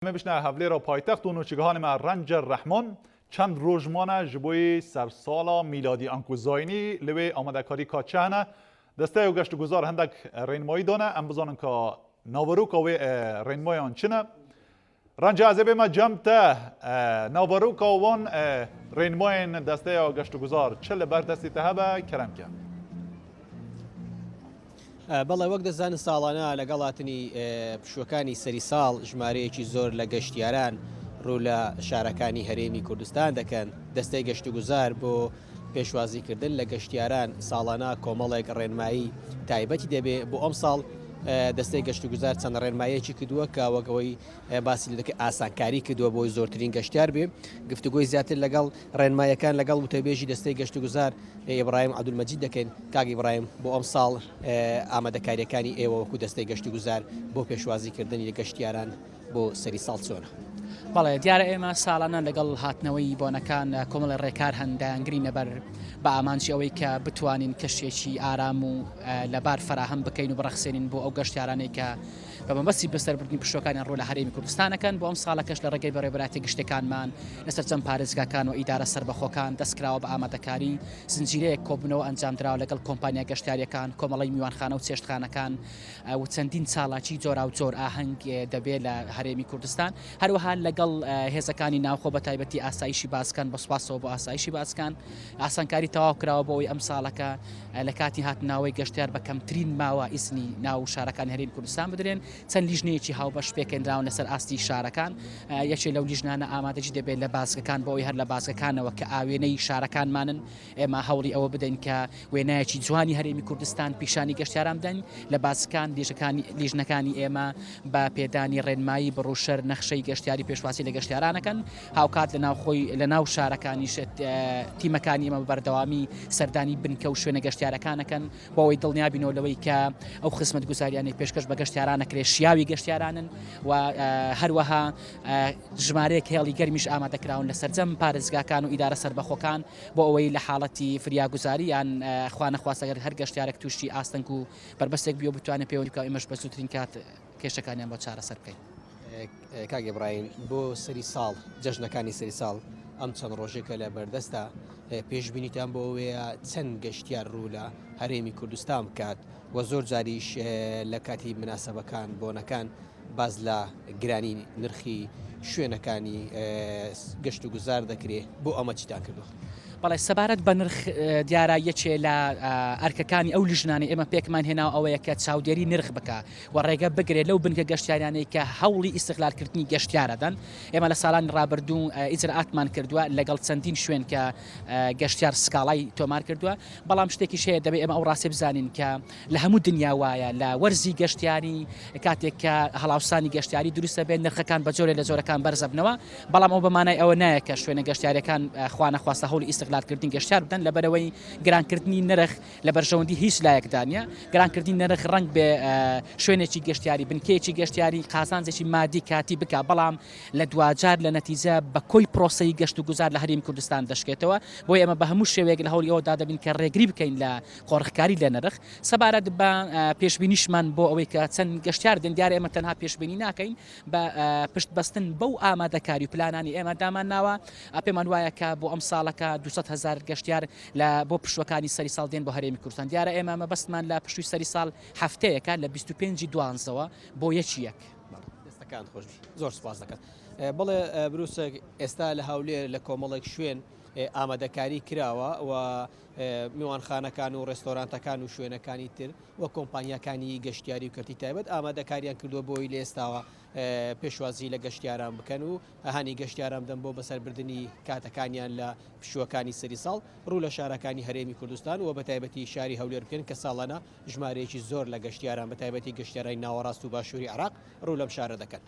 Em ê biçine Hevlêra paytext û nûçegihanê me Rencer Rehman çend roj mane ji bo yê sersala mîladî anku zayînî li wê amadekarî ka çi hene. Desteya geştûguzar hindek rênmayî dane em bizanin ka naveroka wê rênmayan çi ne. Rencer ez ê bême cem te naveroka wan rênmayên desteya geştûguzar çi li ber destê te hebe kerem ke. بەڵێ وەک دەزانن ساڵانە لەگەڵ هاتنی پشووەکانی سەری ساڵ ژمارەیەکی زۆر لە گەشتیاران ڕوو لە شارەکانی هەرێمی کوردستان دەکەن دەستەی گەشتوگوزار بۆ پێشوازیکردن لە گەشتیاران ساڵانە کۆمەڵێک ڕێنمایی تایبەتی دەبێ بۆ ئەم ساڵ دەستەی گەشتوگوزار چەند ڕێنماییەکی کردووە کە وەک ئەوەی باسی لێ دەکەی ئاسانکاری کردووە بۆی زۆرترین گەشتیار بێ گفتوگۆی زیاتر لەگەڵ ڕێنمایەکان لەگەڵ وتەبێژی دەستەی گەشتوگوزار ئیبراهیم عەبدولمەجید دەکەین. کاک ئیبراهیم بۆ ئەمساڵ ئامادەکارییەکانی ئێوە وەکو دەستەی گەشتوگوزار بۆ پێشوازیکردنی لە گەشتیاران بۆ سەری ساڵ چۆنە؟ بەڵێ دیارە ئێمە ساڵانە لەگەڵ هاتنەوەی بۆنەکان کۆمەڵی ڕێکار هەن دایانگرینە بەر بە ئامانجی ئەوەی کە بتوانین کەشێکی ئارام و لەبار فەراهەم بکەین و بڕەخسێنین بۆ ئەو گەشتیارانەی کە بە مەبەستی بەسەربردنی پشووەکانیان ڕوو لە هەرێمی کوردستان ئەکەن، بۆ ئەم ساڵەکەش لە ڕێگەی بەڕێوەبەرایەتیە گشتیەکانمان لە سەرجەم پارێزگاکان و ئیدارە سەربەخۆکان دەستکراوە بە ئامادەکاری زنجیرەیەک کۆبوونەوە ئەنجامدراوە لەگەڵ کۆمپانیا گەشتیاریەکان، کۆمەڵەی میوانخانە و چێشتخانەکان و چەندین چالاکی جۆراوجۆر ئاهەنگ دەبێت لە هەرێمی کوردستان، هەروەها لەگەڵ هێزەکانی ناوخۆ بە تایبەتی ئاسایشی باسکان بە سوپاسەوە بۆ ئاسایشی باسکان ئاسانکاری تەواو کراوە بۆ ئەوەی ئەم ساڵەکە لە کاتی هاتناوەی گەشتیار بە کەمترین ماوە ئیزنی ناو شارەکانی هەرێمی کوردستان بدرێن، چەند لیژنەیەکی هاوبەش پێکهێنراون لەسەر ئاستی شارەکان، یەکێ لەو لیژنانە ئامادەگی دەبێت لە بازگەکان بۆ ئەوەی هەر لە بازگەکانەوە کە ئاوێنەی شارەکانمانن ئێمە هەوڵی ئەوە بدەین کە وێنایەکی جوانی هەرێمی کوردستان پیشانی گەشتیاران بدەین لە بازگەکان لیژنەکانی ئێمە بە پێدانی ڕێنمایی بڕوشەر نەخشەی گەشتیاری پێشوازی لە گەشتیارانەکەن. هاوکات لە ناوخۆی لە ناو شارەکانیش تیمەکانی ئێمە بە بەردەوامی سەردانی بنکە و شوێنە گەشتیارەکان ئەکەن بۆ ئەوەی دڵنیا بینەوە لەوەی کە ئەو خزمەتگوزاریانەی پێشکەش بە گەشتیاران ئەکرێت شیاوی گەشتیارانن و هەروەها ژمارەیەک هێڵی گەرمیش ئامادەکراون لە سەرجەم پارێزگاکان و ئیدارە سەربەخۆکان بۆ ئەوەی لە حاڵەتی فریاگوزاری یان خوانەخواستە گەر هەر گەشتیارێک تووشی ئاستەنگ و بەربەستێک بووە بتوانێت پەیوەندی بکات ئێمەش بە زووترین کات کێشەکانیان بۆ چارەسەر بکەین. کاک ئیبراهیم بۆ سەری ساڵ جەژنەکانی سەری ساڵ ئەم چەند ڕۆژێکە لە بەردەستە پێشبینیتان بۆ ئەوەیە چەند گەشتیار ڕوو لە هەرێمی کوردستان بکات و زۆر جاریش لە کاتی مناسبەکان بۆنەکان باز لە گرانی نرخی شوێنەکانی گەشت و گوزار دەکرێ بۆ ئەمە چیتان کردووە؟ بەڵێ سەبارەت بە نرخ دیارە یەکێ لە ئەرکەکانی ئەو لیژنانەی ئێمە پێکمان هێناوە ئەوەیە کە چاودێری نرخ بکا و ڕێگە بگرێت لەو بنکە گەشتیاریانەی کە هەوڵی ئیستغلالکردنی گەشتیار ئەدەن. ئێمە لە ساڵانی ڕابردوو ئیجرائاتمان کردووە لەگەڵ چەندین شوێن کە گەشتیار سکاڵای تۆمار کردووە، بەڵام شتێکیش هەیە دەبێت ئێمە ئەو ڕاستیە بزانین کە لە هەموو دنیا وایە لە وەرزی گەشتیاری کاتێک کە هەڵاوسانی گەشتیاری دروست دەبێت نرخەکان بە جۆرێ لە جۆرەکان بەرز ئەبنەوە، بەڵام ئەوە بە مانای ئەوە نایە کە شوێنە گەشتیاریەکان خوانەخواستە هەوڵی ئیستغلالکردنی گەشتیار بدەن لەبەرئەوەی گرانکردنی نرخ لە بەرژەوەندی هیچ لایەکدا نییە، گرانکردنی نرخ ڕەنگ بێ شوێنێکی گەشتیاری، بنکەیەکی گەشتیاری قازانجێکی مادی کاتی بکا، بەڵام لە دواجار لە نەتیجە بە کۆی پرۆسەی گەشتوگوزار لە هەرێمی کوردستان دەشکێتەوە، بۆیە ئێمە بە هەموو شێوەیەک لە هەوڵی ئەوەدا دەبین کە ڕێگری بکەین لە قۆرخکاری لە نرخ. سەبارەت بە پێشبینیشمان بۆ ئەوەی کە چەند گەشتیار دێن، دیارە ئێمە تەنها پێشبینی ناکەین، بە پشت بەستن بەو ئامادەکاری و پلانانەی ئێمە دامانناوە، پێمان وایە کە بۆ ئەمساڵەکە 200 هەزار گەشتیار لە بۆ پشووەکانی سەری ساڵ دێن بۆ هەرێمی کوردستان. دیارە ئێمە مەبەستمان لە پشووی سەری ساڵ هەفتەیەکە لە 25 ی دوانزەوە بۆ یەکی یەک. دەستەکانت خۆش بی زۆر سوپاس دەکەم. بەڵێ بروسک ئێستا لە هەولێر لە کۆمەڵێک شوێن ئامادەکاری کراوە و میوانخانەکان و ڕێستۆرانتەکان و شوێنەکانی تر و کۆمپانیاکانی گەشتیاری و کەرتی تایبەت ئامادەکاریان کردووە بۆی لە ئێستاوە پێشوازی لە گەشتیاران بکەن و هانی گەشتیاران بدەن بۆ بەسەربردنی کاتەکانیان لە پشووەکانی سەری ساڵ ڕوو لە شارەکانی هەرێمی کوردستان و بەتایبەتی شاری هەولێر بکەن کە ساڵانە ژمارەیەکی زۆر لە گەشتیاران بەتایبەتی گەشتیارانی ناوەڕاست و باشووری عێراق ڕوو لەم شارە دەکەن.